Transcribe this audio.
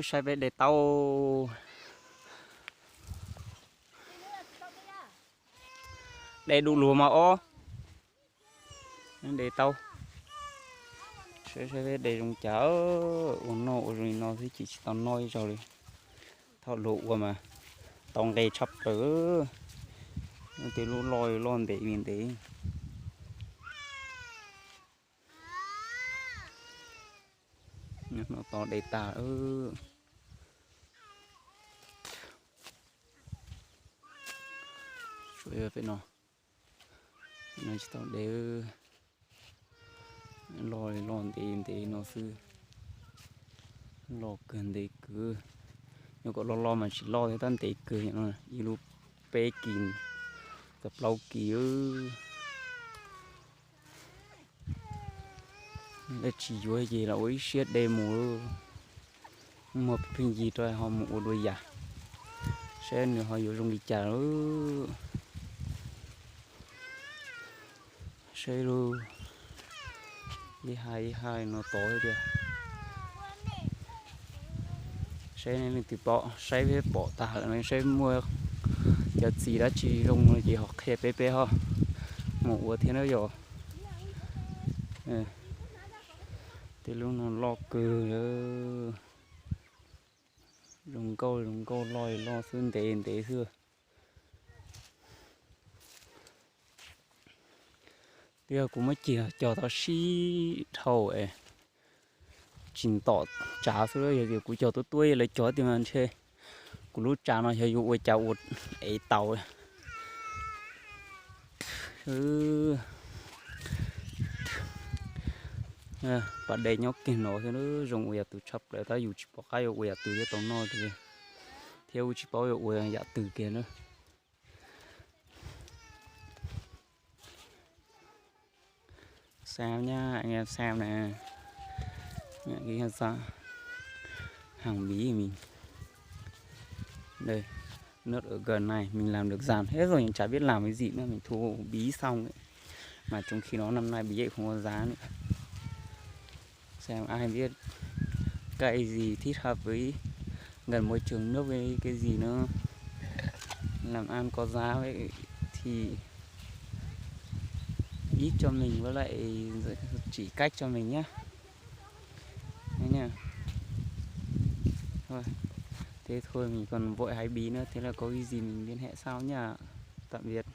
Saib peb de taub. De du lug mas ob. De taub. Saib saib peb de zoo cas. Ua noj ua zoo li no xwb ces tsis tau noj ib zaug li. Thaum luag ua mas tau nqe tshaj plaws. Tej lub loj loj ntev li ntev. Noj tau de tag. Tsuas yog peb no, no tsis tau de. Loj loj ntev ntev no xwb. Loj kawg ntev kawg. Nyuam kom loj loj mas tsis loj thiab, tab ntev kawg no, ib lub peb kis txog plaub kis. Dab tsis yuav ces los ua ib siab de mus. Muag pheej yig rau ho mus ua dua yam, saib nws ho yuav zoo li cas. Saib lub, ib hais ib hais no tod tiag. Saib leej twg pom, saib peb pom tag lawm no, saib muaj cov txiv dab tsi zoo no ces ho qhia peb, peb ho mus ua thiab na yom. Tej lub no loj kawg. Zoo nkauj zoo nkauj, loj loj xwb, ntev ntev xwb. Twb yog kuv muab cig cog tau sib dhau es tsis ntom tsav xwb, yog tias kuv cog tuab tuab lawv cog tiag mas ntshe kuv lub tsav no xyov yuav ua cas ua ev tau. Pas dej nyob kiag no xwb, zoo ua yam twg tshaj plaws, tab yus tsis pom qab yuav ua yam twg thiaj tau noj kiag, thiab kuj tsis paub yuav ua yam twg kiag na. Sao nha anh em xem nè. Cái sao? Hàng Mỹ mình. Đây, nước ở gần này mình làm được dàn hết rồi, mình chả biết làm cái gì nữa, mình thu bí xong ấy. Mà trong khi đó năm nay bí ấy không có giá nữa. Xem ai biết cây gì thích hợp với gần môi trường nước với cái gì nữa, làm ăn có giá vậy thì ít cho mình với lại chỉ cách cho mình nhé. Thế nha. Thôi, thế thôi mình còn vội hái bí nữa, thế là có cái gì mình liên hệ sau nha. Tạm biệt.